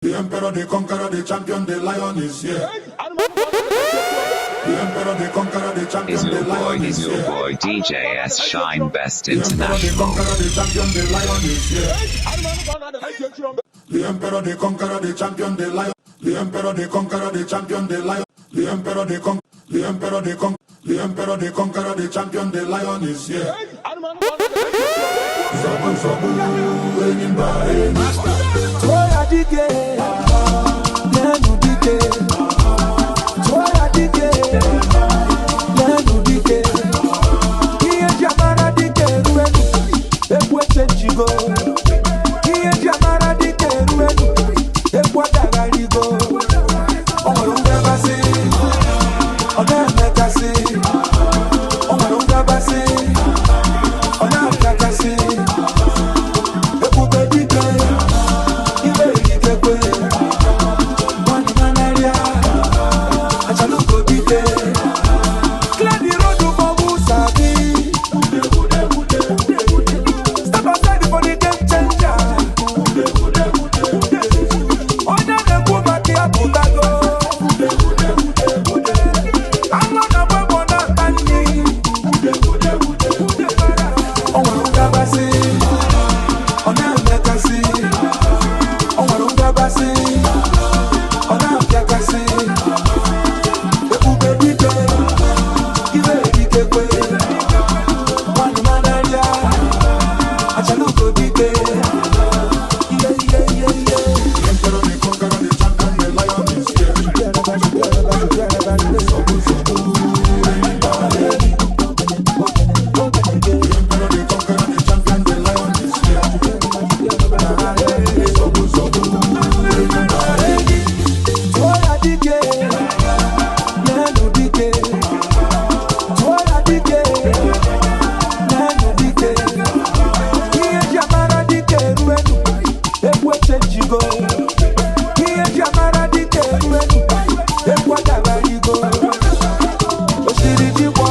The emperor, the conqueror, the champion, the lion is here. The emperor, the conqueror, the champion, Is the your boy, lion is is your here. boy DJ S Shine Best The emperor, the International. conqueror, the champion, the lion is here. The emperor, the conqueror, the champion, the lion. The emperor, the conqueror, the champion, the lion. The emperor, the con, the emperor, the con, the emperor, the conqueror, the champion, the lion is here. Zobu, zobu, enyimba, enyi. Toya dike, nenu dike. Toya dike, nenu dike. Ihe ji amara dike eruenu, egwu echenjigo. Ihe ji amara dike eruenu, egwu adagharigo. O nwere ngabasị, ọ na-emekasị. O nwere ngabasị, ọ na-apịakasị. Ebube dike, ibe erikekwe. Nwanyị manarịa, achalugo dike. Clear the road for who sabi. Step aside for the game changer. Onye na-ekwu maka ya pụtago. Anụ na-agba egbe na-ata nri. O nwere ngabasị, ọ na-emekasị. O nwere ngabasị, ọ na-apịakasị. Ebube dike, ibe erikekwe. Nwanyị manarịa, achalugo dike. Iye, iye, iye, iye. The emperor, the conqueror, the champion, the lion is here. Zobu, zobu, enyimba, enyi. The emperor, the conqueror, the champion, the lion is here. Zobu, zobu, enyimba, enyi. Toya dike, nenu dike. Toya dike, nenu dike. Ihe ji amara dike eruenu, egwu echenjigo. Ihe ji amara dike eruenu, egwu adagharigo. Osiri dịgwọ,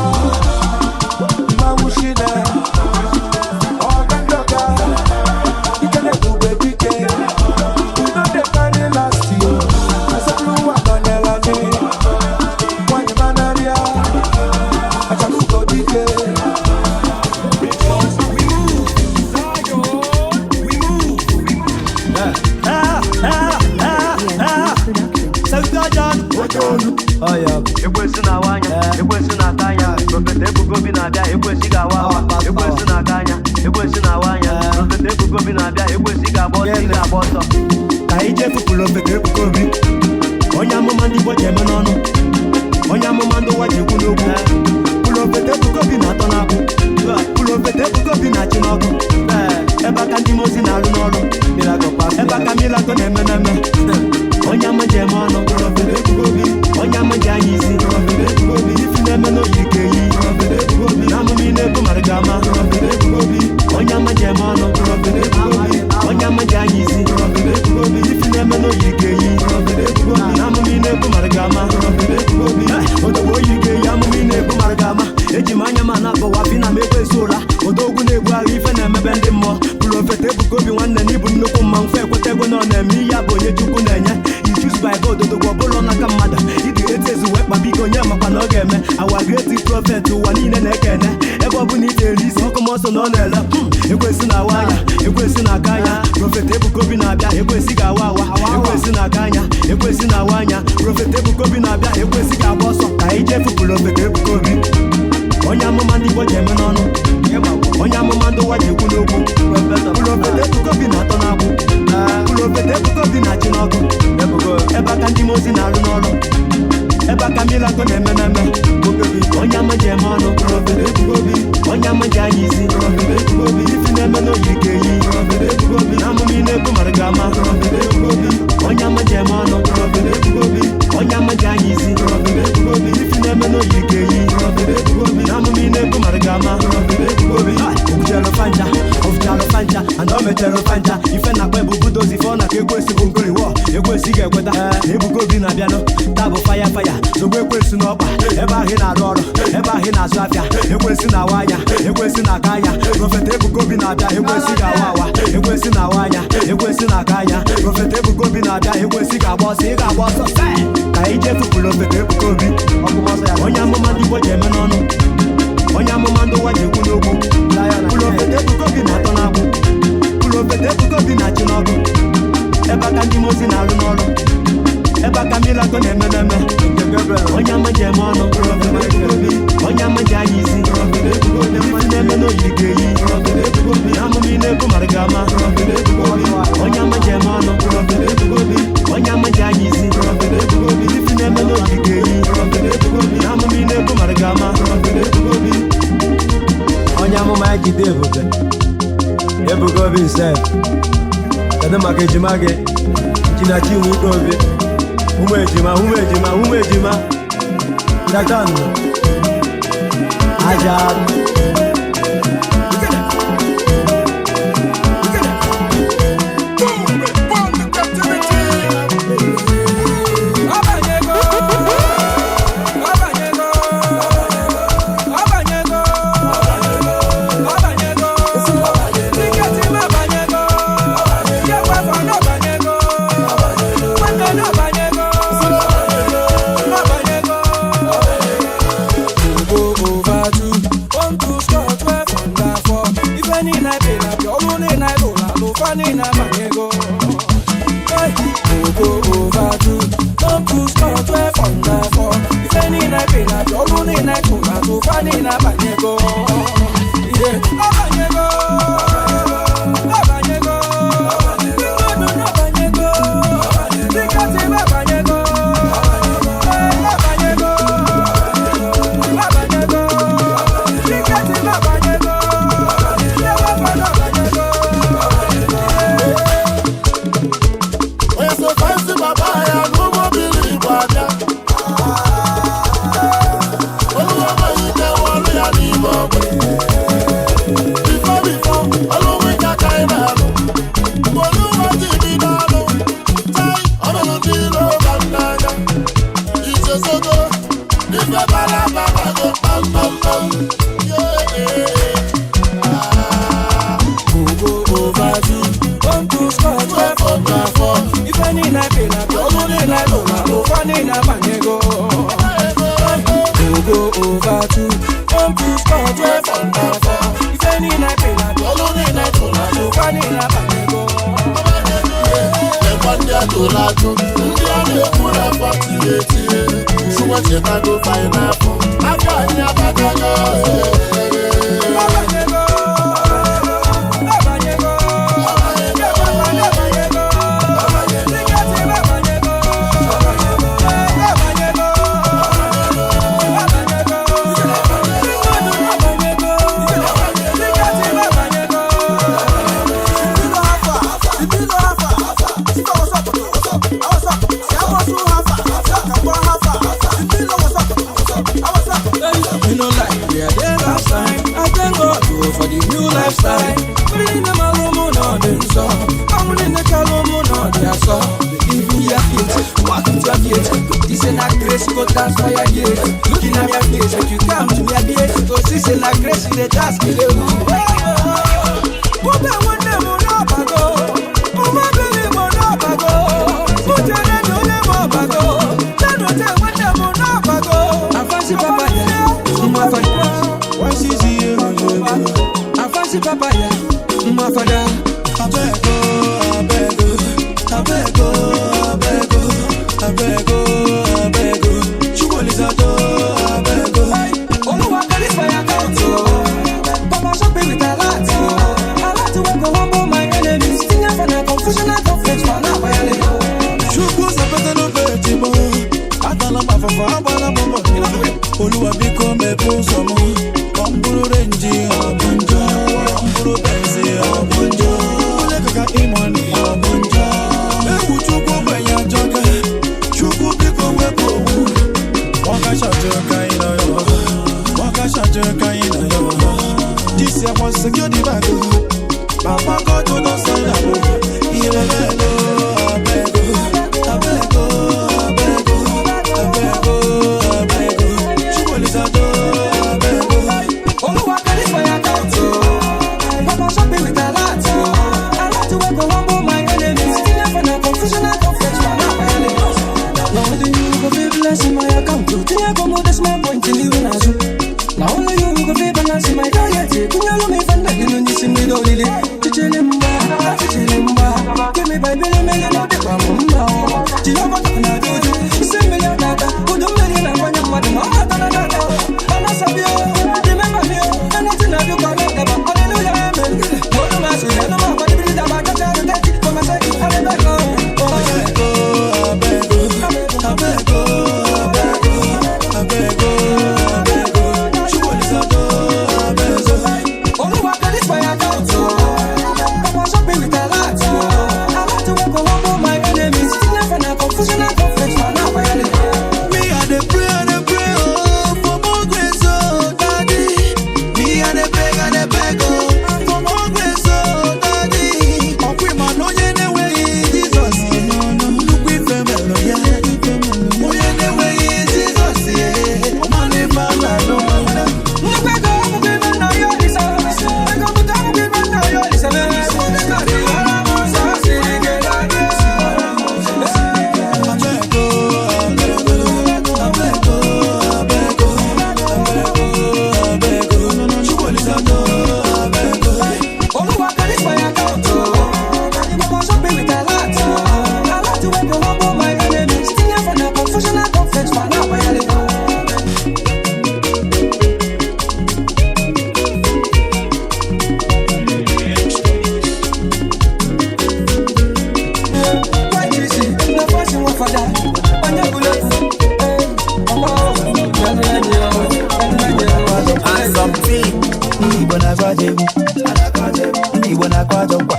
mmanwụ shine, ọga ndọga, ike na-ebube dike. We no dey carry last yo. Asepụlụwa nọnyere anyị. Nwanyị manarịa, achalugo dike. We move. We move. Ah, ah, ah, ah. Production. Ekwensu na-awa anya, ekwensu na-ata anya. Prophet Ebuka Obi na-abịa, ekwensu ga-awa awa. Ekwensu na-ata anya, ekwensu na-awa anya. Prophet Ebuka Obi na-abịa, ekwensu ga-agba ọsọ, ị ga-agba ọsọ. Ka anyị jee fụpụrụ ofeke Ebuka Obi, onye amụma ndị Igbo ji eme n'ọnụ, onye amụma ndị ụwa ji ekwu n'okwu. Prophet Ebuka Obi na-atọ n'akwụ. Prophet Ebuka Obi na-achị n'ọkụ. Ebe aka ndị mozi na-arụ n'ọrụ, ebe aka miracle na-eme n'eme. Onye ama ji eme ọnụ. Prophet Ebuka Obi, onye ama ji anya isi. Prophet Ebuka Obi, ifi na-eme n'oyiri ka eyi. Prophet Ebuka Obi, na amụma ị na-ebu mara gị ama. Prophet Ebuka Obi, onye ama ji eme ọnụ. Prophet Ebuka Obi, onye ama ji anya isi. Prophet Ebuka Obi, ifi na-eme n'oyiri ka eyi. Prophet Ebuka Obi, na amụma ị na-ebu mara gị ama. Prophet Ebuka Obi, odogbo oyi ka eyi, amụma ị na-ebu mara gị ama. Eji m anya m ana-akpọwa bi na m ekwensu ụra. Odogwu na-egbu agha, ife na-emebe ndị mmụọ. Prophet Ebuka Obi, nwanne, na ibu nnukwu mmanwụ. Fe ekweta ego na ọ na-eme ihe a bụ onye Chukwu na-enye. You choose by God, odogwu, ọbụla n'aka mmadụ. Ịdị eti ezu wee kpaba ike, onye makwa na ọ ga-eme. Our great prophet, ụwa niile na-ekene. Ebe ọ bụla ite eri isi ọkụ mọsọ na ọ na-ele. Ekwensu na-awa anya, ekwensu na-aka anya. Prophet Ebuka Obi na-abịa, ekwensu ga-awa awa. Ekwensu na-aka anya, ekwensu na-awa anya. Prophet Ebuka Obi na-abịa, ekwensu ga-agba ọsọ. Ka anyị jee fụpụrụ ofeke Ebuka Obi, onye amụma ndị Igbo ji eme n'ọnụ, onye amụma ndị ụwa ji ekwu n'okwu. Prophet Ebuka Obi na-atọ n'akwụ. Prophet Ebuka Obi na-achị n'ọkụ. Ebe aka ndị mozi na-arụ n'ọrụ, ebe aka miracle na-eme n'eme. Onye ama ji eme ọnụ. Prophet Ebuka Obi, onye ama ji anya isi. Prophet Ebuka Obi, ifi na-eme n'oyiri ka eyi. Prophet Ebuka Obi, na amụma ị na-ebu mara gị ama. Prophet Ebuka Obi, onye ama ji eme ọnụ. Prophet Ebuka Obi, onye ama ji anya isi. Prophet Ebuka Obi, ifi na-eme n'oyiri ka eyi. Prophet Ebuka Obi, na amụma ị na-ebu mara gị ama. Prophet Ebuka Obi, okwuchere fanja, ofuchere fanja, and o mechere fanja. Ife na-akpa ebubu dozi ife ọ na-aka ekwesị bụ ngoriwo. Ekwensu ga-ekweta na Ebuka Obi na-abịanụ. Taa bụ faya faya, zogbu ekwensu n'ọkpa. Ebe ahụ ị na-arụ ọrụ, ebe ahụ ị na-azụ afịa, ekwensu na-awa anya, ekwensu na-aka anya. Prophet Ebuka Obi na-abịa, ekwensu ga-awa awa, ekwensu na-awa anya, ekwensu na-aka anya. Prophet Ebuka Obi na-abịa, ekwensu ga-agba ọsọ, ị ga-agba ọsọ. Ka anyị jee Prophet Ebuka Obi, onye amụma ndị Igbo ji eme n'ọnụ, onye amụma ndị ụwa ji ekwu n'okwu. Prophet Ebuka Obi na-atọ n'agbụ, Prophet Ebuka Obi na-achị n'ọkụ. Ebe aka ndị mozi na-alụ n'ọrụ, ebe aka miracle na-eme n'eme. Onye ama ji eme ọnụ, onye ama ji anya isi. Ife na-eme n'oyiri ga-eyi, amụma ị na-ebu mara gị ama. Onye ama ji eme ọnụ, onye ama ji anya isi. Ife na-eme n'oyiri ga-eyi, amụma ị na-ebu mara gị ama. Onye amụma ya jide ebube, Ebuka Obi himself. Kedu maka ejima gị, Chinachi nwe ike obi? Ụmụ ejima, ụmụ ejima, ụmụ ejima. Datan aja. Papa God no sign up. balance in my account. Tinye ego m decimal point n'ihu na azụ. Na only you go fit balance my diet. Kunyelu m ife nna gị n'isi mbido olili. Chichili mgba, chichili mgba. Give me Bible, mmiri na ọ dịkwa m mma o. Jehova na dudu, isi mmiri adada. Udu mmiri na-agbanye mmadụ ma ọ bata na dada. Anasabi o, remember me o. Anything I do, God, I never. Hallelujah, amen. Olu ma sị, elu ma agba, dibiri daba, chacha, ruteti, for my sake, I never go. Oh, yeah. Oluwa credit my account, oh. Papa shop me with a lot, oh. I like to work on my enemies. Still for now, confusion and conflict, man, now I Me I dey pray, I dey pray, oh, for more grace, oh, daddy. Me I dey beg, oh, for more grace, oh, daddy. Ọkwa ịma na onye na-enweghị Jizọs, nnukwu ife melụ ya. Onye na-enweghị Jizọs, ọ ma na ife a na-alụ nwanne. Nnukwu ego abụghị ibe nna ya Olisa. Ego bute abụghị ibe nna ya Olisa. Ndị mmadụ gwara m ụzọ siri ike daddy. Oluwa credit my account, oh. Papa shop me with a lot, oh. I like to work and humble my enemies. Still for now, confusion and conflict, man, now I live. YGC, na fashion wa fada. Onye bụla efu, eh, ọgbọ, Ndị Igbo na-agụ ajọ egwu, ndị Igbo na-akụ ajọ nkwa,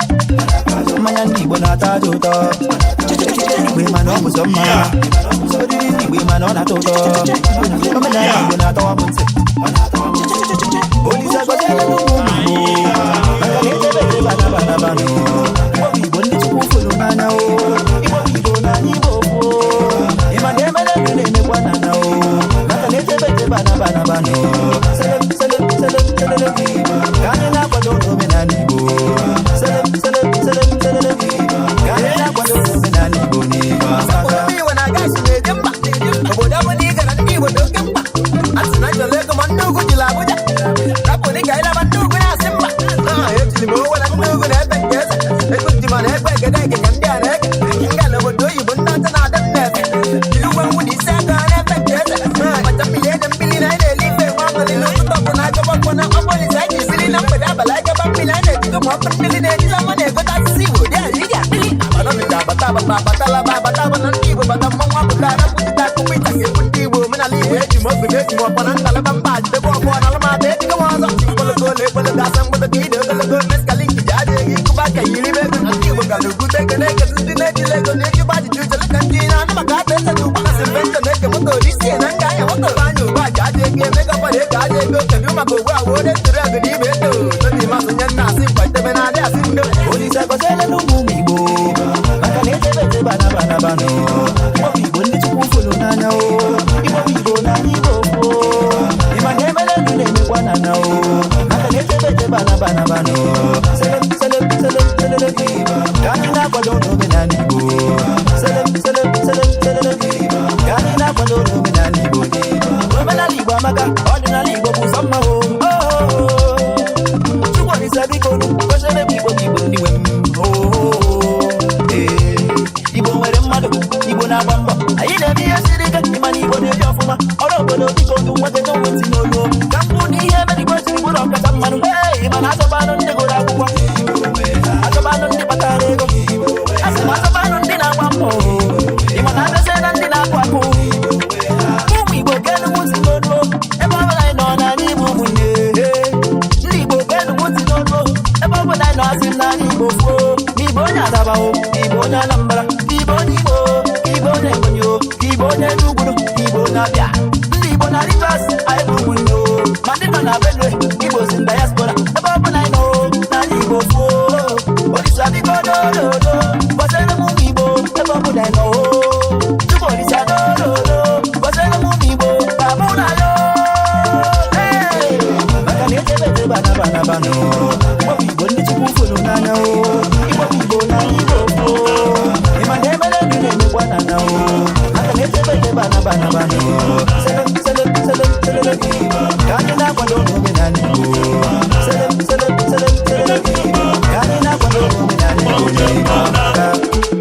mmanya ndị Igbo na-atọ ajọ ụtọ. Igbo ma na ọ bụ sọ mma, oriri ndị Igbo ma na ọ na-atọ ụtọ, omenala Igbo na-atọwa m ntị. Olise gọziela n'ụmụ Igbo, maka na echebe echebe anaba anaba nụ. Igbo bụ Igbo ndị Chukwu fụrụ n'anya o, Igbo bụ Igbo na anyị Igbo bụ o. Ị ma na emere ndụ na-emekwa na na o, maka na echebe echebe anaba anaba nụ. Selem, selem, selem, selele, ka anyị na-akwado n'omenala Igbo. Selem, selem, selem, selele, ka anyị na-akwado n'omenala Igbo n'Igbo amaka. Ndị Igbo na-aga isi na-eje mba. Obodo ọ bụla ị gara, ndị Igbo dị oke mkpa. A sị na chọrọ ego ma ndị ugwu jiri Abuja. Rapụ dị ka ịlaba ndị ugwu na-asị mba. Ah, ejiri m owe na ndị ugwu na-efe nke eze. Ego ji ma na-ekpe egede ege ka ndị a na-ege. Nga na obodo oyibo ndị ọcha na-adị m na-efe. Jiri ụgwọ nwụ na isi aka ha na-efe nke eze. Ah, kpacha mmiri ede mmiri na anyị na-eli ife nwa abalị n'ụtụtụ ọbụ na agaba ọkpọ na ọbọlịs anyị ji siri na mgbede abalị agaba mmiri anyị na-ejigo ma ọkụ mmiri na-ejizi ọma na-egote asịsị Igbo dị ala iji akpịrị. Abata abata abata abatalaba abata abata ndị Igbo bata mmọnwụ apụta arapụta akụkọ ịchaka egwu ndị Igbo omenala Igbo eji m obi na-eji m ọkpọ na ngalaba mba jidebe ọkpọ na alụmata ejigo m ọzọ ogologo ole ekpologo asa mgbodo ka ide ogologo meskalink ji adịghị ịkụba aka yiri ego na ndị Igbo gara ugwu ego na-ekezi ndị na-ejila ego na-ejikwa ajụjụ uchele ka ndị na-anụ maka ata ese na ugbu na sinventọ na-eke moto isi na nga anya moto anya ugbu a ji aja ego emego ọkwara ego aja ego kedu maka ugbu a wee ntụrụ ego na ibe eto tobi masị nye nna asị mkpa itebe na-adị asị ndo Olise gọziela n'ụmụ Igbo, maka na echebe echebe anaba anaba nụ. Igbo bụ Igbo ndị Chukwu fụrụ n'anya o, Igbo bụ Igbo na anyị Igbo bụ o. Ị ma na emere ndụ na-emekwa na na o, maka na echebe echebe anaba anaba nụ. Selem, selem, selem, selele, ka anyị na-akwado n'omenala Igbo. Selem, selem, selem, selele, ka anyị na-akwado n'omenala Igbo. Omenala Igbo amaka, ọdịnala Igbo bụ sọ mma o. Oh, oh, oh. Chukwu Olise biko nụ, gọziere m Igbo bụ Igbo ndị nwe m. Oh, oh, oh. Ee. Igbo nwere mmadụ, Igbo na-agba mbọ, anyị na-eme ihe siri ike, ịma na Igbo na-ebi ọfụma. Ọrụ obodo biko ndụ nwoke na onwe ntị n'olu. Ka m bụ na ihe mere Igbo jiri bụrụ ọkacha mmanụ. Ee, ịma na azọbanụ ndị gụrụ akwụkwọ, azọbanụ ndị kpatara ego, asị m azọbanụ ndị na-agba mbọ, ịma na abịazie na ndị na-akụ akụ. Ụmụ Igbo kenu m ntị n'olu, ebe ọ bụla anyị nọ n'ala Igbo ụmụnne. Ndị Igbo kenu m ntị n'olu, ebe ọ bụla anyị nọ asị m n'ala Igbo kwuo. N'Igbo onye Asaba o, Igbo onye Anambra, Igbo onye Imo, Igbo onye Ebonyi o, Igbo onye Enugu, Igbo onye Abịa. Ndị Igbo na Rivers, anyị bụ ụmụnne o. Ma ndị nọ na Benue, Igbo si na diaspora, ebe ọ bụla anyị nọ o, n'ala Igbo kwuo. Olisa biko dododo, gọziere m ụmụ Igbo, ebe ọ bụla anyị nọ o. Chukwu Olisa dododo, gọziere m ụmụ Igbo, ka mụ na ya o. Hey! Maka na echebe echebe anaba anaba nụ. Igbo bụ Igbo ndị Chukwu fụrụ n'anya o. Igbo bụ Igbo na Igbo bụ o. Ị ma na emere ndụ na-emekwa na na o. Maka na echebe echebe anaba naba naba nụ. Sele sele sele sele, ka anyị na-akwado n'omenala Igbo. Sele sele sele sele, ka anyị na-akwado n'omenala Igbo.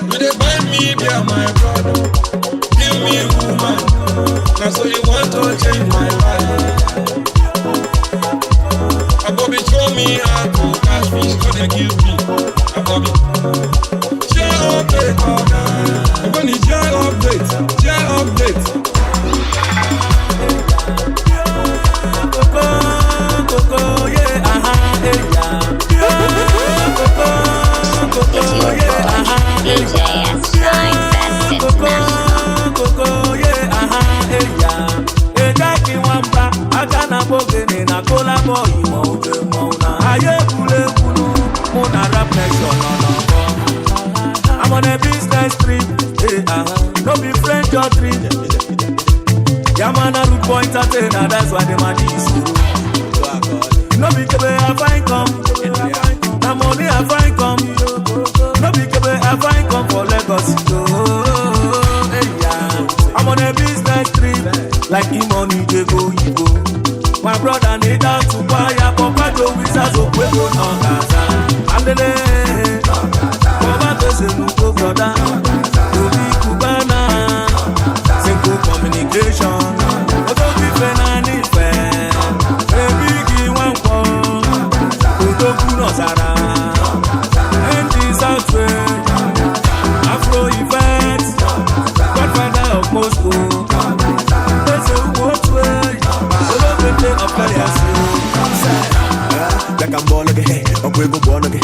You dey buy me beer, my brother. Give me woman. Now so you want to change my life. Abobi show me how to catch fish, no dey kill me. Abobi, share update, Ogbeni share update, share update. Koko, yeah, aha, eh, yeah. Yeah, koko, koko, It's your yeah, boy, aha, eh, DJ S Shine Best International. Koko, yeah, aha, eh, yeah. Ejaki nwamba, aka na-akpọ ogene na kolabo imo oge mmọnwụ na anyị ekwula ekwulu, mụ na Rap Nation nọ n'ọgbọ. I'm on a business trip, eh, aha, no be friend or trip. Yeah, man, a rude boy entertainer, that's why them a diss you. No be kebe I find come, na money I find come. No be kebe I find come for Lagos, oh, hey, yeah. I'm on a business trip, like e-money dey go Igbo. My brother need down to buy a papa Joe wizards okwego no Gaza. Andele, Baba Tose Nuko brother, Obi Cubana, Simple communication. Odogi Fena Nife, Ebigi Nwankwo, Odogwu Nọsara, NG Southway, Afro Event, Godfather of Moscow, Eze Ugwu Otue, Olobete of Elias. Bịa ka m bọọlụ gị ọ bụ ego bụ ọnụ gị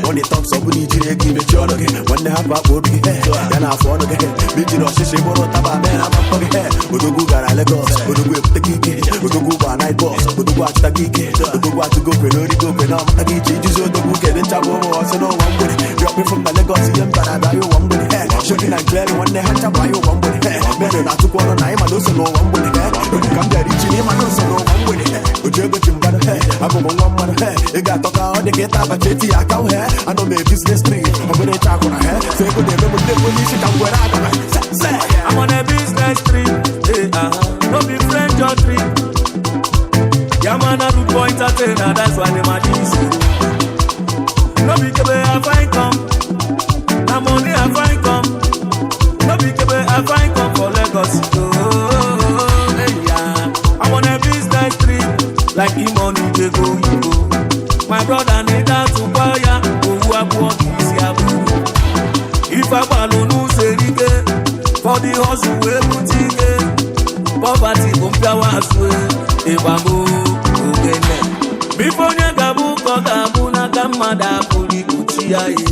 ọ na-etọ nsọ bụ na ijiri ego imechi ọnụ gị nwanne hapụ akpa obi gị ya na afụ ọnụ gị ma ijiri ọchịchị bụrụ ụtaba mee na ama mkpọ gị odogwu gara Lagos odogwu ebute gị ike odogwu gba night bus odogwu achụta gị ike odogwu atụgo okwe n'origo okwe na ọmata gị iche ijizi odogwu kedu ncha bụ ụmụ ọsị n'ụwa mgbede rịọkpị from na Lagos ihe m bara abịa ya ụwa mgbede shoki na Cleary nwanne ha ncha bụ anyị ụwa mgbede menụ na-atụkwa ọnụ na ịma na ose n'ụwa mgbede egwu ka m bịara ichi na ịma na ose n'ụwa mgbede oji ego ji mgbado abụ m nwa mmadụ ị ga-atọ ka ọ dị ka ịta abacha eti ya aka he anọ m biznes trip ọ bụrụ ịcha akwụna he so ego na-eme m ndị onye isi ka m gwere agara I'm on a business trip, eh, no be friend or trip. Yeah, man, a rude boy entertainer, that's why them a diss you. No be kebe I find come, na money I find come. No be kebe I find come for Lagos, oh, eh, yeah. I'm on a business trip, like e-money dey go Igbo. My brother need that to buy ya, owu abụọ ka isi abụrụ. Ife agbalụ n'ụzọ erike, for the hustle wee bute ike. Poverty bụ mpịawa azụ ịgbamo ogene. Ife onye ga-abụ ka ọ ga-abụ n'aka mmadụ apụrụ ikpuchi ya ye.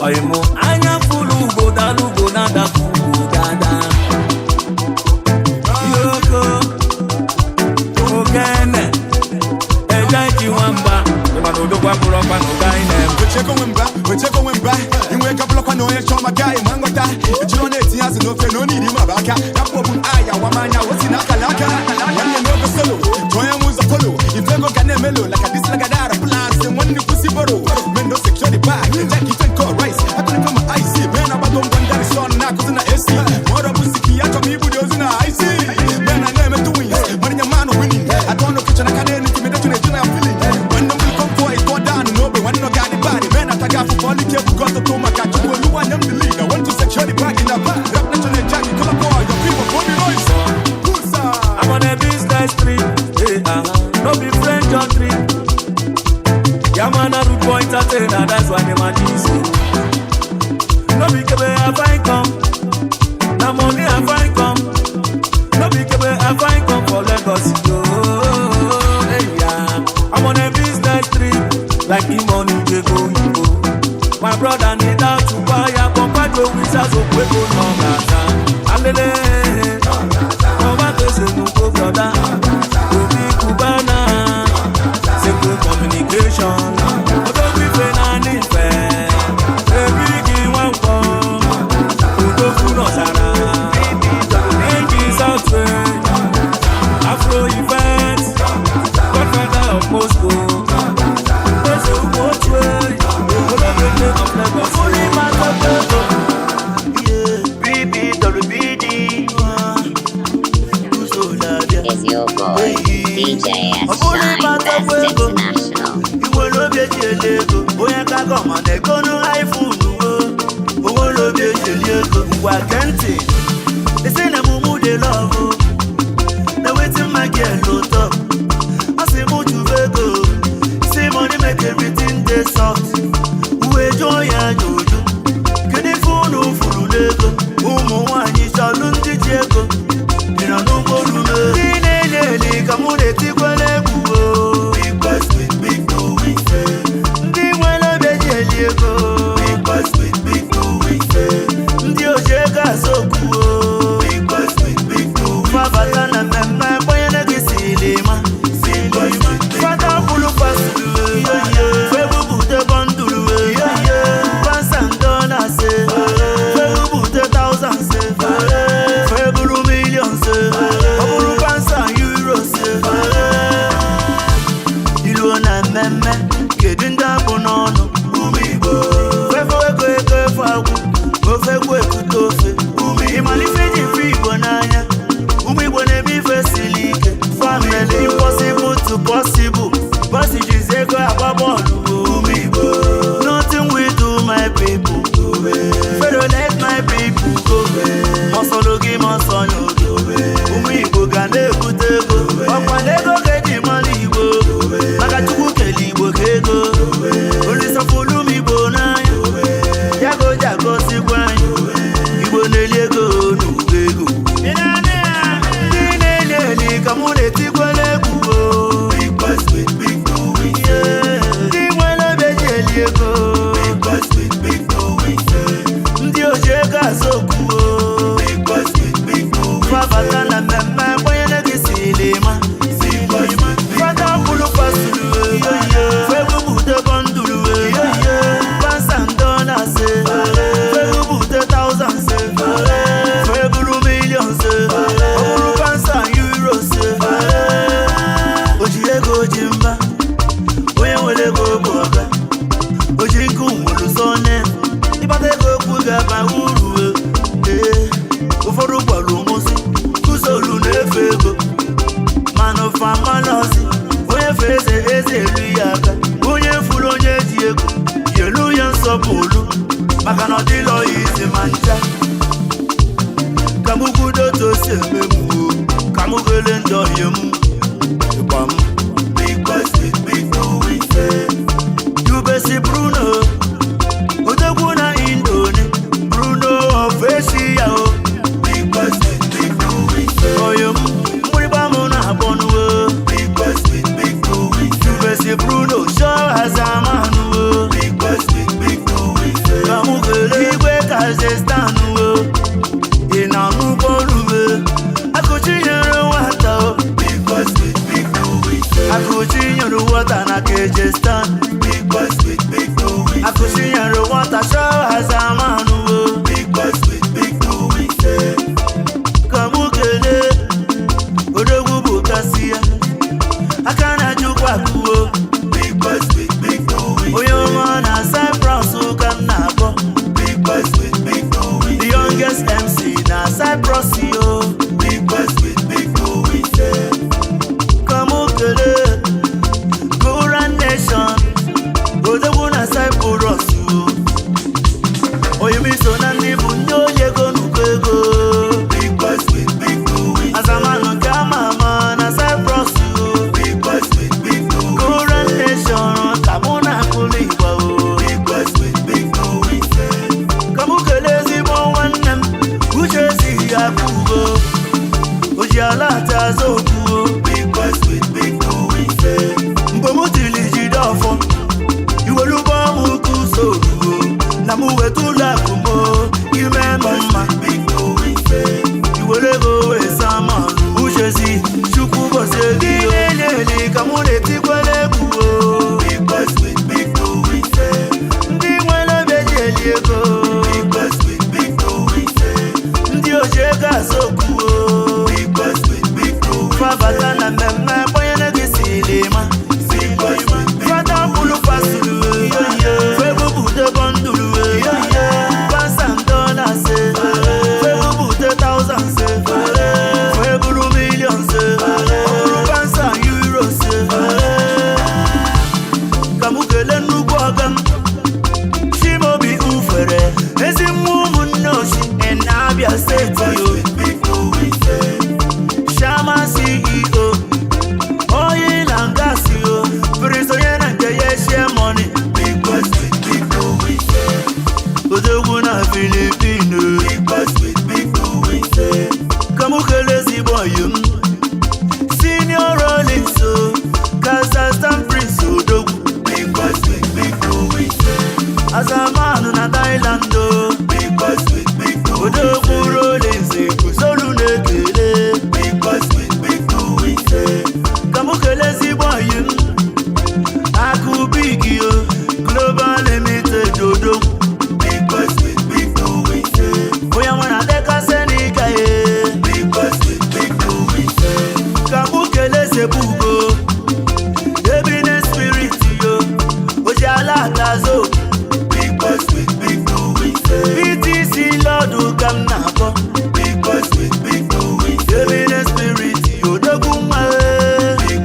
Ọyịmụ anya fụlụ ugo dara ugo na-adapụ ugo dada. Yoko ogene eje ji nwamba ịma na odogwu abụrụ ọkwa na ụga anyị na-eme. Ochego nwe mba, ochego nwe mba, inwe ego bụlọkwa na onye chọọ maka anyị ma nghọta ejiri ọ na-etinye azụ n'ofe na onye iri ma bụ aka rapụ obu aya wamanya osi na akala aka nwanne n'ogo solo ka onye nwe ụzọ folo ife ego ga na-emelo laka dis lagadara plans nwanne kwụsị boro men no secure the bag jack ife nke rice akụrịkọ ma ic men agbago ngwa ndari son na-akụzi na ac ma ọrọ bụ siki ya chọrọ ibu dị ozu na ic men na na-emetụ wins marinya man winning atọ ọnụ kịchọ n'aka na intimidation eju na feeling nwanne m will come for it go down n'ogbe nwanne ọ ga-adị bad men ataghị afụfụ ọlụ ike ebugo ọtụtụ maka chukwu oluwa nye m the lead I want to secure the bag in the back rap nation and jack call up all your people for the noise. Pusa. I'm on a business trip, eh, no be friend or trip. Yeah, man, a rude boy entertainer, that's why them a diss you. No be kebe I find come, na money I find come. No be kebe I find come for Lagos, oh, eh, yeah. I'm on a business trip, like e-money dey go Igbo. My brother need how to buy a papa Joe wizards okwego no Gaza. Alele, Baba Tose Nuko brother, Obi Cubana, Simple communication. Odogi Fena Nife, Ebigi Nwankwo, Odogwu Nọsara, NG Southway, Afro Event, Godfather of Moscow, Eze Ugwu Otue, Olobete of Lagos. Is your boy, DJ S Shine Best International. Iwe lobi eji ele ego, onye ka gọma na-egonu iPhone o. Owo lobi eji eli ego, ngwa gee ntị. Isi na mumu dey love o. girl ụtọ. Asị m chụba ego, si money make everything dey soft. Uwe jụọ ya ajụjụ, kedu ife unu furu n'ego? Ụmụ nwaanyị chọlụ ndị ji ego. Ị nọ n'ụgbọ rume? Ndị na-eli eli ka mụ na-etikwele egwu o. Ndị nwere obi eji eli ego. Ndị oji ego azọkwu o. Fabata na mmemme kpọnyere gị silima. Fata kwulu kwasuru febubute bọndụrụ pansando na se febubute thousands feburu millions ọ bụrụ pansa euros. Iruo na mmemme, kedu ndị abụ n'ọnụ? Ụmụ Igbo. Fefe ego ego efe agwụ ofe egwu ekute ofe. Ịmalife ji ife Igbo n'anya. Ụmụ Igbo na-eme ife siri ike. Family impossible to possible. Bọsị jizi ego agba bọọlụ. Ụmụ Igbo. Nothing we do my people. Fero, let my people go. Mọsọlụ gị mọsọ n'oge. Ụmụ Igbo ga na-ebute ego. Ọkwa na ego ga-eji mara Igbo. Maka Chukwu kele Igbo ka ego. Olisọpụrụ m Igbo n'anya. Jago jago sikwa anyị. Igbo na-eli ego n'ụkọ ego. Ndị na-eli eli ka mụ na-etikwele egwu o. Ndị nwere obi eji eli ego. Ndị oji ego azọkwu o. Fabata na mmemme kpọnyere gị silima. Fata kwulu kwasuru febubute bọndụrụ pansando na se febubute thousands feburu millions ọ bụrụ pansa euros. O ji ego ji mba, onye nwere ego bụ ọga. O ji nkụ nwere sọne ịkpata ego okwu ga-aba uru. Ee, ụfọdụ gwara ụmụsị kụzolu na-efe ego mana famalọzi onye fe eze eze elu ya aka. Onye furu onye ji ego yelu ya nsọpụrụ maka na ọ dịlọ ya izi ma ncha. Ka m kwudo otu o si eme m o, ka m gele ndị ọhịa m ịgba m. Jubesi Bruno odogwu na Indone Bruno of Asia o. Oyo m mgbịrịgba m na-abọnuo. Jubesi Bruno show azamanụ o. Ka mụ kelee igwe Kazakhstan o. Ị na-anụkwa olu Akụchi nyere nwata o. Akụchi nyere nwata na Kazakhstan. Akụchi nyere nwata show azamanụ o. Ka mụ kelee odogwu bụ kasị ya aka na-ajụkwa akụwo onye ọma na Cyprus ka m na-akpọ the youngest MC na Cyprus yo. Ka mụ kelee Goran Nation odogwu na Cyprus o. Onye m so na ndị bụ ndị oyi ego nnukwu ego. Azamanụ nke ama ama na Cyprus o. Goran Nation ka mụ na-akụlụ igba o. Ka mụ kelee ezigbo nwanne m uche ezighi ya bụ ugo o ji ala ata azụ okwu o. Mgbe mụ tiri jide ọfọ iwerugbo m ụka usoro na mụ weta ụlọ akụ m ime m mma iwere ego wee saa m ọnụ. Uchezi Chukwu gozie gị. Ndị na-eli eli ka mụ na-etikwele egwu o. Ndị nwere obi eji eli ego. Ndị oji ego azọkwu o. Fabata na mmemme kpọnyere gị silima. Fata kwulu kwasuru febubute bọndụrụ pansando na se febubute thousands feburu millions ọ bụrụ pansa euros. Ka mụ kelee nnukwu ọga m Chimaobi Ufere ezi nwa ụmụnne ochi na Abia steeti o. Shama CEO Thailand o. Odogwu Rollins guzolu na-ekele. Ka mụ kelee ezigbo ọyị m, Akụ Big yo, Global Limited odogwu. Onye nwere adekasị n'ike ya. Ka mụ kelee Sebugo, Ebine Spirit yo, Oji ala atazo. BTC Lord ka m na-akpọ. Ebine Spirit yo, odogwu nwa e.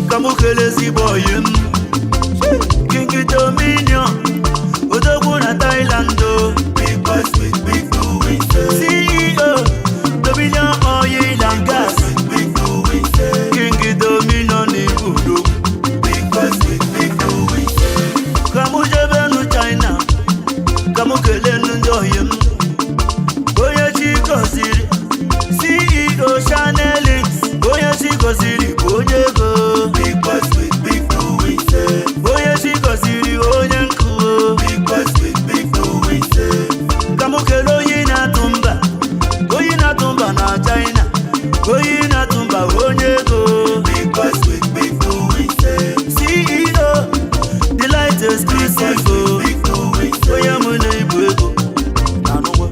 Ka mụ kelee ezigbo ọyị m, King Dominion, odogwu na Thailand o. CEO, Dominion Oil and Gas. King Dominion Ibudo. Ka mụ jebenu China, ka mụ kelenu ndị ọyị m. Onye chi gọziri, CEO Channel Links. Onye chi gọziri bụ onye ego. Onye chi gọziri onye nkụ o. Ka mụ kelee onye na-atụ mba, onye na-atụ mba na China, onye na-atụ mba onye ego. CEO Delight Exclusive o. Onye mụ na-ebu ego na n'ụgwọ.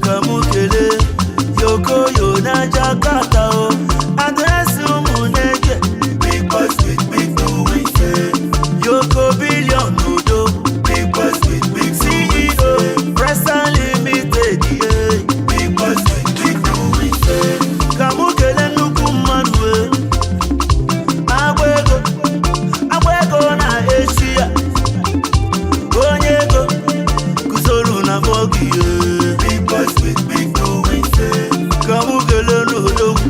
Ka mụ kelee Yokoyo na Jakarta o. Adreesị ụmụ na-eke. Yoko Billion Udo. CEO Presa Limited ye. Ka mụ kelee nnukwu mmadụ e. Agba ego, agba ego na Eshia. Onye ego guzoro na bọgị ye. Ka mụ kelee n'odogwu,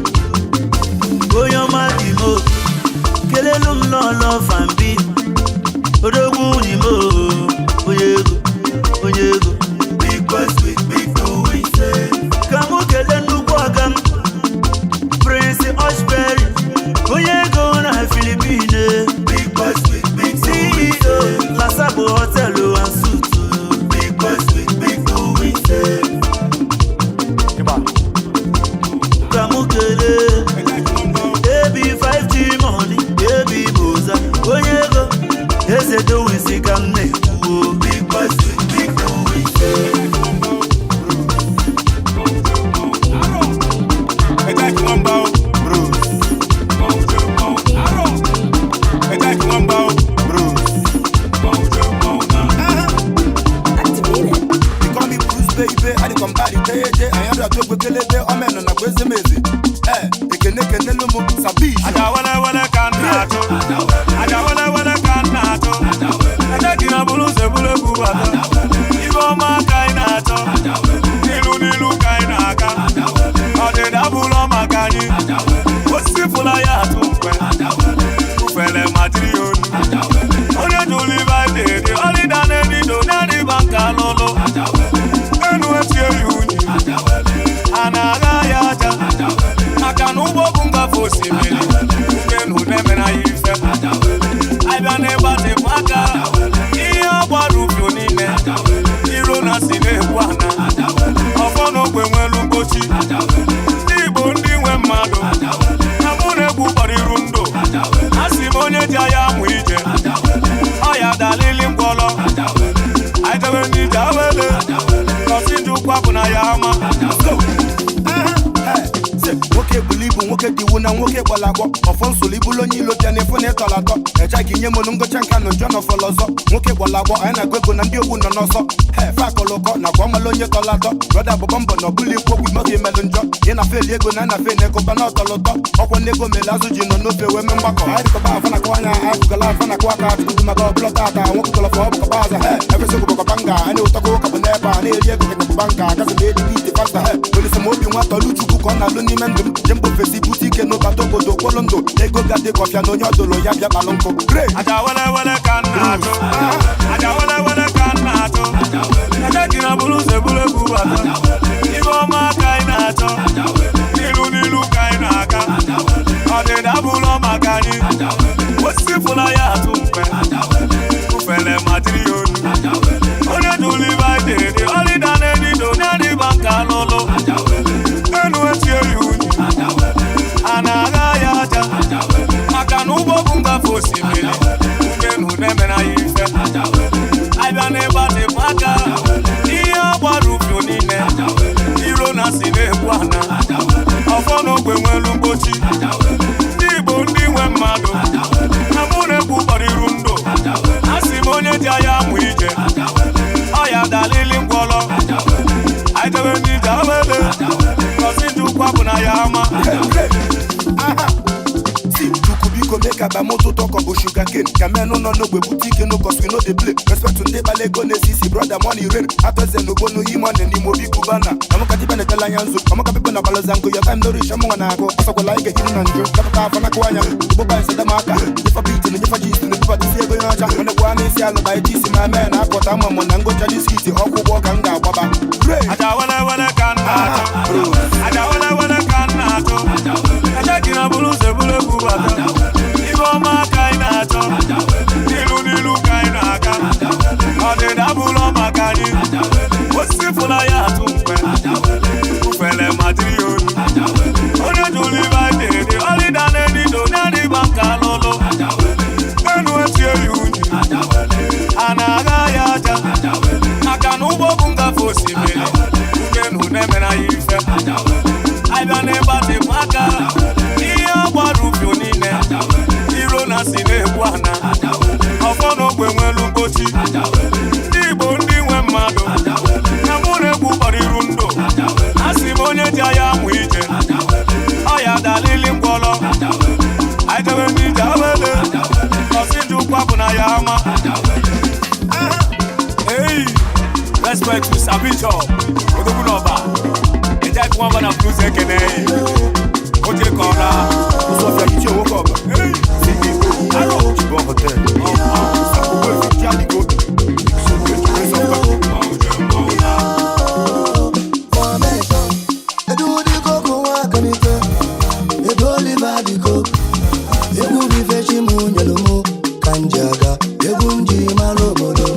onye ọma Imo. Kelelu m n'ọlọ Fambi, odogwu Imo, onye ego, onye ego. Ka mụ kelee nnukwu ọga m, Prince Oshberry, onye ego na Filipine. CEO Lasabo Hotel and Suites. Ka mụ kelee AB 5G Money, AB Boza, onye ego, eze dowisi ka m na-ekwu o. They call me Bruce baby, I dey come body jeje. I am the twegbe kelebe, omen na kweze meze. Eh, ekene kene lumu sabi. Aja wele wele ka m na-achụ. Aja wele wele ka m na-achụ. Ede gị na bụrụ ụzọ ebulu ebu bata. Ibe ọma ka anyị na-achọ. N'ilu n'ilu ka anyị na-aga. Ọdịda bụrụ maka anyị. Osisi fụla ya atụ mkpe. Ufele ma jiri ya onu. Onye jụrụ ibe anyị na-eri, ọlịda na-edido na-adịba nka lụlụ. Enu etie ya unyi. A na-agha ya aja. Maka na ụgbọ bụ ngafe osimiri. Enu na-emere anyị ife. Abịa n'ịgbatịpụ aka. Ihe ọgbara ufio niile. Iro na si na-egbu ana. Ọfọ n'ogbe nwelu mgbochi. Ndị Igbo ndị nwe mmadụ. Na mụ na-egwu kpọrọ iru ndụ. A sị m onye ji anya amụ ije. Ọya dalili ngwọlọ. Anyị jebe n'ije awele. Kọsị ndị ụkwa bụ na ya ama. Nwoke bulu ibu, nwoke dị iwu na nwoke gbara agbọ. Ọfọ nsoli bụlụ onye ilo bịa na-efu na ịtọrọ atọ. Eja gị nye m nụ ngụcha nka na njọ nọfọlọ ọzọ. Nwoke gbara agbọ, anyị na-agụ ego na ndị ogbu nọ n'ọsọ. He fe akọlụkọ na kwa ọmalụ onye tọrọ atọ. Brọda bụbọ mbọ na ọbụla ikwu okwu ime imelụ njọ. Ị na feli ego na na fe na ego ba na ọtọrọ ụtọ. Ọkwọ na ego mere azụ ji nọ n'ofe wee mee mgbakọ. Anyị dịkọba afa na akụ anya, anyị kụgala afa na akụ aka. Tupu maka ọbụla tata, nwoke tọrọ fọ ọbụ kọba aza. He efesi okwu bụkọba nga, anyị ụtọkọ ụka bụ n'ebe a na-eri ego ka kọba nka. Gazi na edi ite fasta. He olise ma obi nwa tọlụ Chukwu ka ọ na-alụ n'ime ndụ m. Je mba ofesi bute ike n'ụbata obodo kwọlụ ndụ. Ego ga-adị ka ọfịa na onye ọdụlụ ya bịa kpalụ nkụ. Great! Aja wele wele ka m na-achụ. Aja wele wele ka m na-achụ. Ede gị na bụrụ ụzọ ebulu ebu bata. Ibe ọma ka anyị na-achọ. N'ilu n'ilu ka anyị na-aga. Ọdịda bụrụ maka anyị. Osisi Osisi fụla ya atụ mkpe. Ufele ma jiri ya onu. Onye jụrụ ibe anyị dị ọlịda na-edido na-adịba nka n'ụlọ. Enu etie ya unyi. A na-agha ya aja. Maka na ụgbọ bụ ngafe osimiri. Unu na-emere anyị ife. Abịa n'ịgbatịpụ aka. Ihe ọ gbara ufio niile. Iro na si na-egbu ana. Ọfọ n'ogbe nwelu mgbochi. Ndị Igbo ndị nwe mmadụ. Na mụ na-ekwu kpọrọ iru ndụ. Asị m onye ji anya amụ ije. Ọya dalili ngwọrọ. Anyị jebe n'ije awele. Ngọzi ndị ukwu abụ na ya ama. See, Chukwu biko make aba moto talk of sugar cane. Ka men no no gbe boutique no cause we no dey play. Respect to ndị gbara ego na-esisi brother money rain. Atọze n'ogbonu ime n'ime obi kubana. Amaka tibe na-etela anya nzu. Amaka pipo na baloza nkụ. Your time no reach ọmụnwa na-agụ. Ọsọkwala ị ga-ehiri na njụ. Kapụta afọ na-akụ anya. Igbo ba nseta m aka. Nyefa beat na nyefa gist na ebuba tisi ego ya ọcha. Ọ na-ekwu isi alụba iji isi ma mee na apụta ama mụ na ngụcha diskiti ọkwụ ụgbọ ka m ga-agbaba. Aja wele wele ka m na-achọ. Aja wele wele ka m na-achọ. Aja gị na bụrụ ụzọ eburu egwu bata. Ibe ọma ka anyị na-achọ. N'ilu n'ilu ka anyị na-aga. Ọdịda bụrụ maka anyị. Osisi fụla ya atụ mkpe. Ufele ma jiri ya onu. Onye jụrụ ibe anyị dị ọlịda na-edido na-adịba nka n'ụlọ. Enu etie ya unyi. A na-agha ya aja. Maka na ụgbọ bụ ngafe osimiri. Unu na-emere anyị ife. Abịa n'ịgbatịpụ aka. Ihe ọ gbara ufio niile. Iro na si na-egbu ana. Ọfọ n'ogbe nwelu mgbochi. Ndị Igbo ndị nwe mmadụ. Na mụ na-ekwu kpọrọ iru ndụ. Asị m onye ji anya amụ ije. Ọya dalili ngwọrọ. Anyị jebe n'ije awele. Ngọzi ndị ukwu abụ na ya ama. Hey, respect to Sabi Chop, Odogwu n'Ọba. Eje akụ nwa na Blues ekene. Oje kọra. Usofia Ichie Nwoke Ọba. CEO, Aro. Chibon Hotel. Sakuwe Chialigo. Prince of Baki. Egwu bụ ife chi m nyere mụ ka m ji aga. Egwu m ji mara obodo.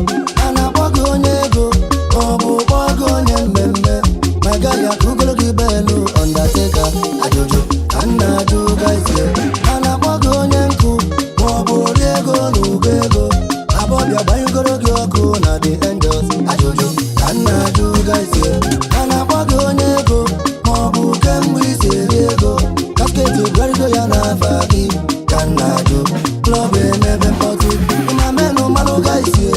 A na-akpọ gị onye ego ka ọ bụ kpọọ gị onye mmemme. Ma ị gaghị akụgoro gị belu Undertaker. Ajụjụ ka m na-ajụ gazie. A na-akpọ gị onye nkụ ma ọ bụ ori ego na ụkọ ego. Abọbịa gbanyegoro gị ọkụ na the angels. Ajụjụ ka m na-ajụ gazie. A na-akpọ gị onye ego ma ọ bụ kemgbe isi eri ego. Kasket bugharịgo ya n'afa gị ka m na-ajụ. Klọb emebe mkpọtụ. Ịma menụ mmanụ gazie.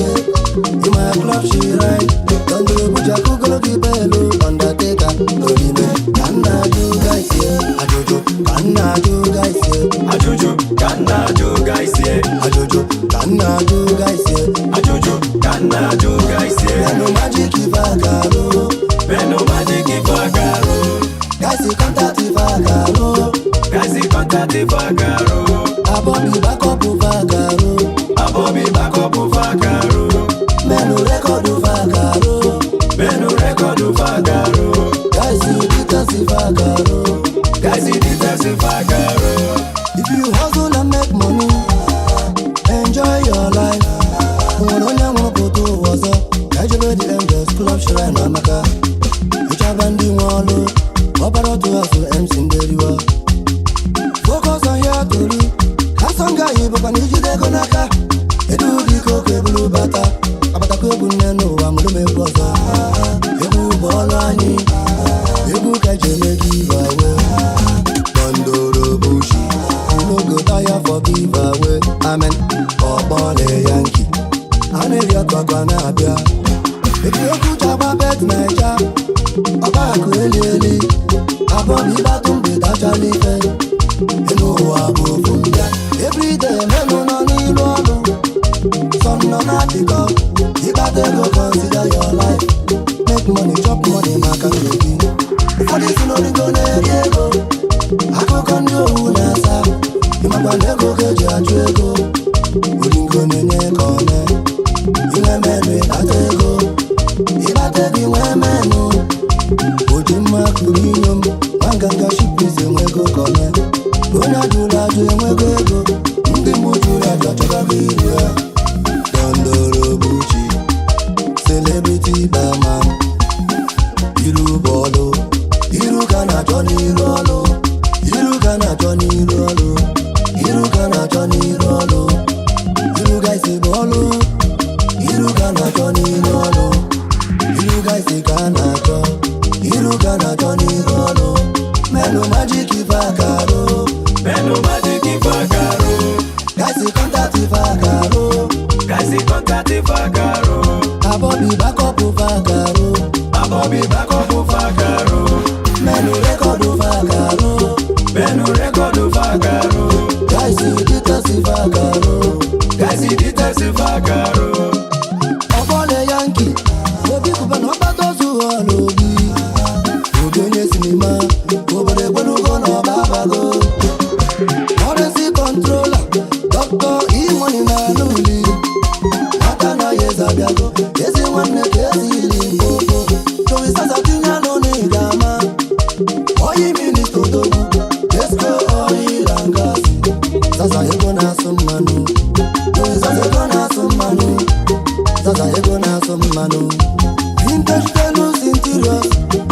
Ịma klọb shirin. Dọndụrụ buja kụgoro gị belu Undertaker. Orime ka m na-ajụ gazie. Ajụjụ ka m na-ajụ gazie. Ajụjụ ka m na-ajụ gazie. Ajụjụ ka m na-ajụ gazie. Ajụjụ ka m na-ajụ gazie. Menụ majik ife akarụ. Menụ majik ife akarụ. Gaisi kọntaktị ife akarụ. Gaisi kọntaktị ife akarụ. Abọbi bakọpụ ife akarụ. Abọbi bakọpụ ife akarụ. Menụ rekọdụ ife akarụ. Menụ rekọdụ ife akarụ. Gaisi details ife akarụ. Gaisi details ife akarụ. If you hustle and make money, enjoy your life. Nwere onye nwụrụ pụta ụwa ọzọ. Ka ejebe the Angels Club Shrine amaka. Ịchaba ndị nwe ọlụ. Ọbara otu azụ MC Nderiwa. Focus on your tori. Handsome guy bụkwa na ijide ego n'aka. Edu gị ka oke buru bata. Abatakwa egwu nne n'ụwa mụrụ m egwu ọzọ. Egwu bụ ọlụ anyị. Egwu ka eji eme give away. Bọndoro bushi. No go tire for give away. Amen. Ọkpọle Yankee. A na-eri ọtụ akwa na-abịa. Eji okwu chagba bet naija. Ọba akụ eli eli. Abọbi batụ mgbe dachala ife. Enu ụwa bụ ofu mbịa. Everyday menu nọ n'ilu ọlụ. Sọ nọ na-apịkọ. Ịkpata ego consider your life. Make money, chop money maka ndụ gị. Ụfọdụ si n'origo na-eri ego. Akụkọ ndị owu na-asa. Ịmakwa na ego ka eji achụ ego. Oringo na-enye ka ọ mee. Inwe menu ịkpata ego. Ịkpata ego inwe menu. Oji mma kụrụ inyo m. Nwanganga shipis enwego ka ọ mee. Onye ajụrụ ajụ enwego ego. Ndị mbụ jụrụ ajụ. Iru ka na-achọ n'iru ọlụ. Iru ka na-achọ n'iru ọlụ. Iru ka na-achọ n'iru ọlụ. Iru gaisi bụ ọlụ. Iru ka na-achọ n'iru ọlụ. Iru gaisi ka na-achọ. Iru ka na-achọ n'iru ọlụ. Menu majik ife akaro. Menu majik ife akaro. Gaisi kọntaktị ife akaro. Gaisi kọntaktị ife akaro. Abọbi bakọpụ ife akaro. Abọbi bakọpụ ife akaro. Menu rekọdụ ife akaro. Menu rekọdụ ife akaro. Gaisi details ife akaro. Gaisi details ife akaro. Ọbọle Yanki, Obi Kuba na ọgbata ozu ọla Obi. Obi onye sinima, obodo ekwenugo na ọba abago. Currency controller, Dr. E-money na Anuli. Aka na ya eze abịago, ezi nwanne ka ezi ili mkpokpo. Joey Sasa tinye anụ na ị ga-ama. Oyi minista odogwu, Jesco oil and gas. Sasa ego na-asụ mmanụ. Joey Sasa ego na-asụ mmanụ. Sasa ego na-asụ mmanụ. Vintage Venus Interiors,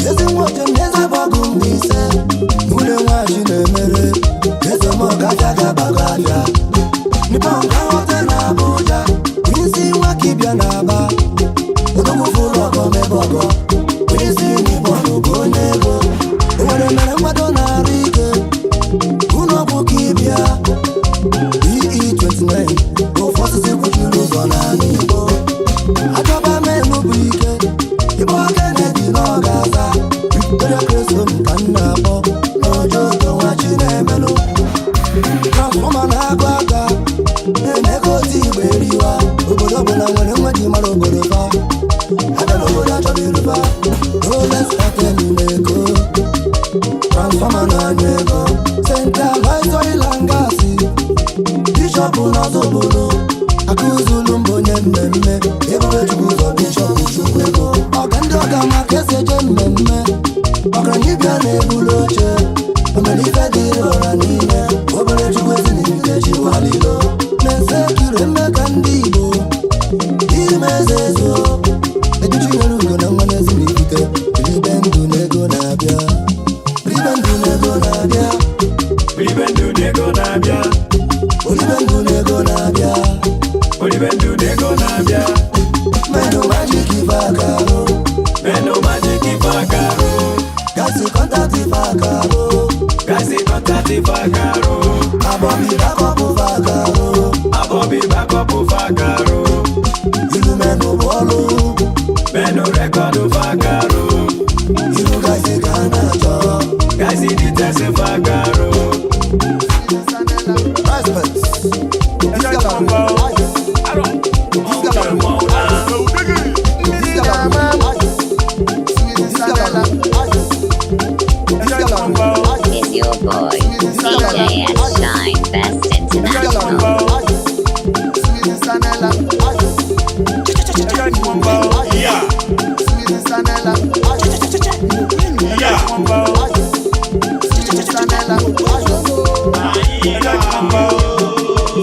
ezi nwoke m eze gbagụ Mbaise. Nwunye nwachi na-emere, eze m ọgaja ga-agbago abịa. Nippon Grand Hotel na Abuja, isi nwa kibịa na Aba. Odogwu fụrụ ọgọ mebe ọgọ, isi Nippon bụ onye ego. O nwere mere mmadụ na-arụ ike, ụlọ ọgwụ kibịa. BE29, ofu osisi kwuchiri ụzọ n'ala Igbo. Achọba menu bụ ike, ịkpọ Kennedy na ọ ga-aza. Victoria Cresson ka m na-akpọ, n'ọjọọ ụtọ nwa Chinemelụ. Transfọma na-agụ aka, na-eme otu igbe eriwa. Obodo ọbụla nwere nwa ji mara obodo fa. Abịa n'obodo achọba iruba. Rolex Hotel na-eko. Transfọma na-anya ego. Centralized oil and gas. Bishọp n'ọzọ obodo. Akụzulu mbụ onye mmemme. Ebube Chukwu ụzọ bishọp Chukwu ego. Ọga ndị ọga maka esi eje mmemme. Ọgaranya ịbịa na-ebulu oche. Omere ife dịrị ọra niile. Obere Chukwu ezi n'ibite chiwalilo. Na-ese kiri mmeka ndị Igbo. Ime eze ezo. Echichi nwere ugo na nwa n'ezi n'ibite. Ribe ndụ n'ego na-abịa. Ribe ndụ n'ego na-abịa. Ribe ndụ n'ego na-abịa. Olibe ndụ n'ego na-abịa. Olibe ndụ n'ego na-abịa. Menu majik ife akaro. Menu majik ife akaro. Gaisi kọntaktị ife akaro. Gaisi kọntaktị ife akaro. Abọbi bakọpụ ife akaro. Abọbi bakọpụ ife akaro. Ilu menu bụ ọlụ. Menu rekọdụ ife akaro. Ilu gaisi ka a na-achọ. Gaisi details ife akaro. Is your boy, DJ S Shine Best International.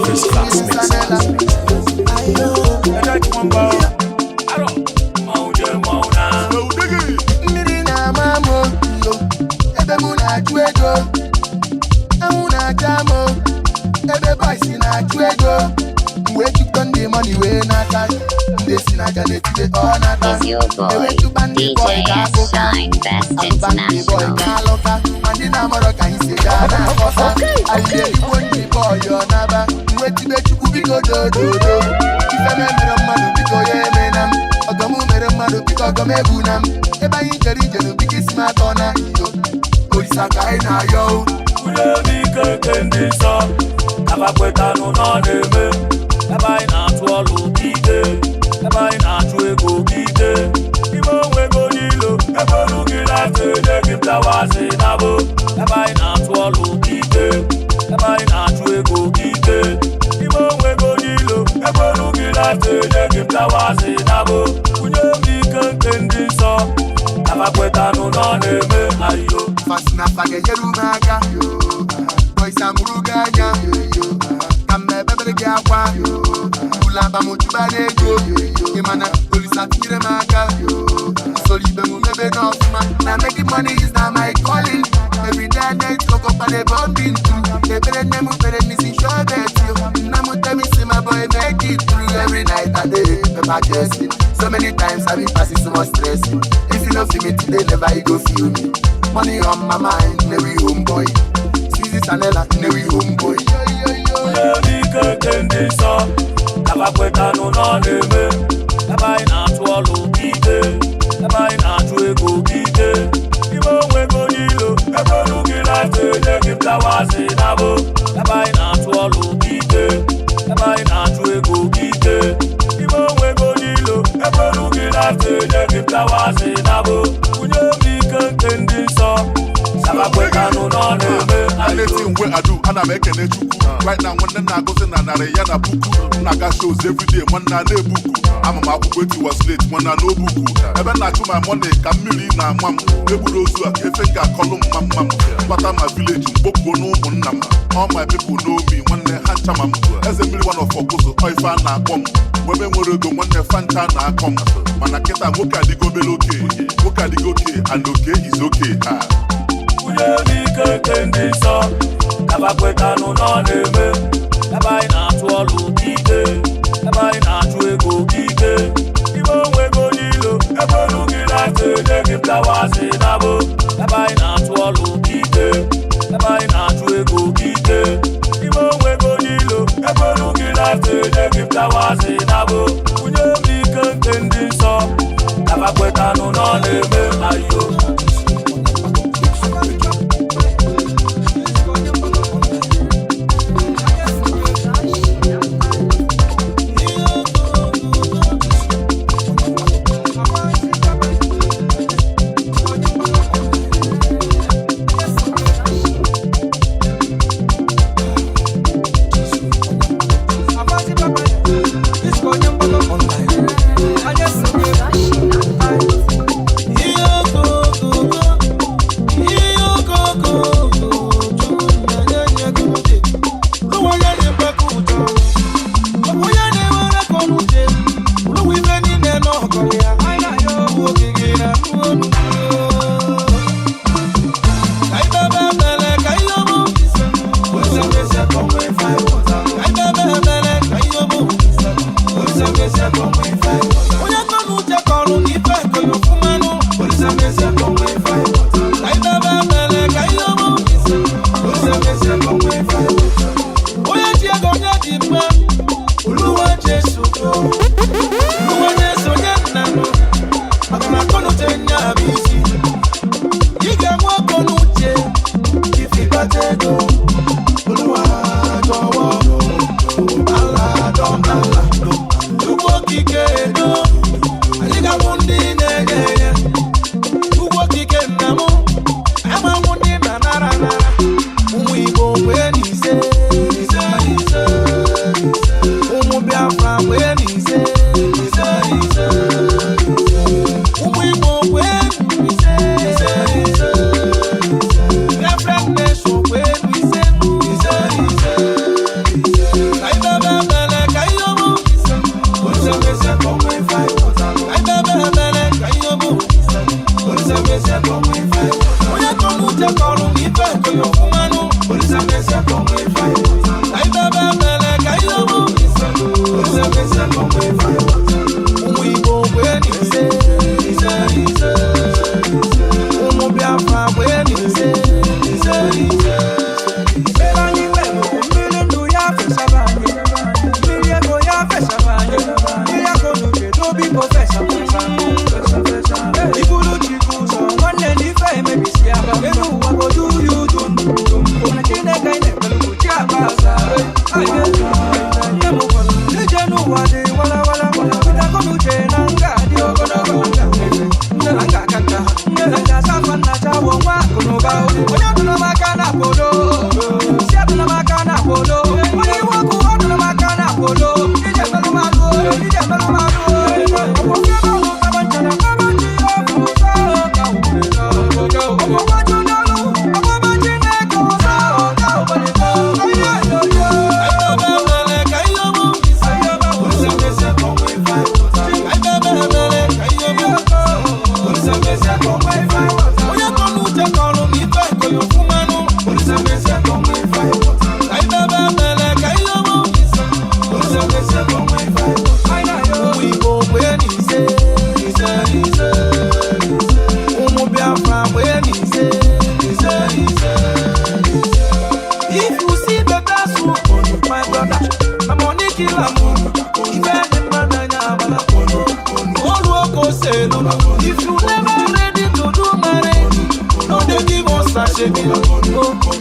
First class mix. Mmiri na-ama m o, ebe mụ na-achụ ego. Anwụ na-acha m o, ebe boys na-achụ ego. M wee chụkọ ndị money wee n'aka. Ndị si n'aja na-etide ọ n'aka. Is your boy, Ewetụba ndị boy DJ S ga-akụka. Shine Best Alụba ndị boy International. ga-alụka. Ma ndị na-amọrọ ka anyị si gaa na-akọsa. Anyị na-erigbo ndị boy ọ n'aba. M wee tibe Chukwu biko dododo. Ife m emere mmadụ biko ya emena m. Ọgọ m mere mmadụ biko ọgọ m egbu na m. Ebe anyị jere ije n'obi gị si m atọ na iyo. Olisa ka anyị na-ayọ o. Obi ike nke ndị nsọ, abakwetanụ na ọ na-eme. Ebe anyị na-atụ ọlụ ike, ebe anyị na-achụ ego ike. Ime onwe ego n'ilo, ebe olu gị na-atụ enye gị mtawazi na bụ. Ebe anyị na-atụ ọlụ ike, ebe anyị na-achụ ego ike. Ime onwe ego n'ilo, ebe olu gị na-atụ enye gị mtawazi na bụ. Kwụnye obi ike nke ndị nsọ, abakwetanụ na ọ na-eme ayo. Fasi na afa ga-enyere ume aka. Boys amụrụ gị anya. Ka m na-ebebere gị akwa. Ụlọ aba m chụba n'ego. Ị ma na Olisa tinyere m aka. Usoro ibe m mebe n'ọfụma. Na making money is not my calling. Every day and night, go up and they bumping through. Ekpere nne m kpere n'isi sure bet you. Nna m tell me say my boy make it through. Every night and day, paper chasing. So many times I been passing so much stress. If you no feel me today, never you go feel me. Money on my mind, never homeboy. Suzy Sanela, never homeboy. Ike ndị nsọ kabakwetanụ nọ na-eme ebe anyị na-achụ ọlụ ike ebe anyị na-achụ ego ike ime onwe ego n'ilo ebe olu gị na-efe enye gị flawasị nabụ ebe anyị na-achụ ọlụ ike ebe anyị na-achụ ego ike ime onwe ego n'ilo ebe olu gị na-efe enye gị flawasị nabụ kwụnye m ike nke ndị nsọ kabakwetanụ nọ na-eme. Anything wey I do, ana m ekene Chukwu. Right now, nwanne na-agụsị na narị ya na puku. M na-aga shows everyday, nwanne a na-ebuku. Ama m akwụkwọ etiwa slate, nwanne a n'obuku. Ebe m na-achụ my money ka mmiri na-ama m. Egburu ozu a, efe m ga-akọlụ mma mma m. Mbata ma village, mkpokuo n'ụmụnna m. All my people know me, nwanne ha ncha ma m. Eze mmiri one of ọkụzụ, ọ ife a na-akpọ m. Mgbe ebe nwere ego, nwanne fanta na-akọ m. Mana kịta nwoke adịgo obere oke. Nwoke adịgo oke, and oke is okay. Ha. Kwụnye m ike nke ndị nsọ kabakwetanụ nọ na-eme ebe anyị na-achụ ọlụ ike ebe anyị na-achụ ego ike ime onwe ego n'ilo ebe olu gị na-efe enye gị flawasị nabụ ebe anyị na-achụ ọlụ ike ebe anyị na-achụ ego ike ime onwe ego n'ilo ebe olu gị na-efe enye gị flawasị nabụ kwụnye m ike nke ndị nsọ kabakwetanụ nọ na-eme ayo. Onye Sashimi,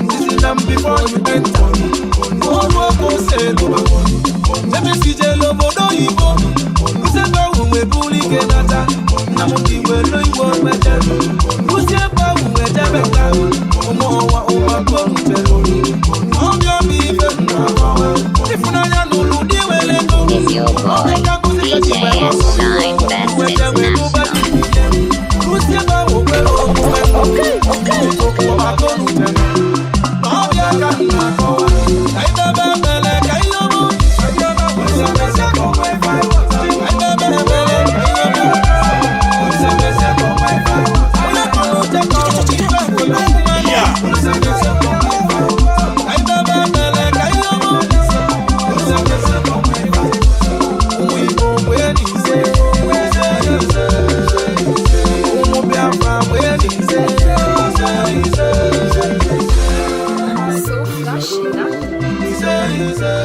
visit them before you enter. Olu selu, ebe si jelu obodo oyibo, ebe ahụ wee buru ike nata, na mụ ka igwe elu igwe mete. Kwụsị ebe ahụ wee jebe nta, ụmụ ọnwa ụmụ akọnuche. Ọbịa ọbịa ife m na-akọwa, ịfụnanya n'ụlọ dị wele ego. Is your boy, DJ S Shine Best International. Kwụsị ebe ahụ kwere omume. Ụmụ akọnuche. Ọbịa ka m na-akọwa, ka idebe ebele ka ihe ọmụ. So flashy, huh?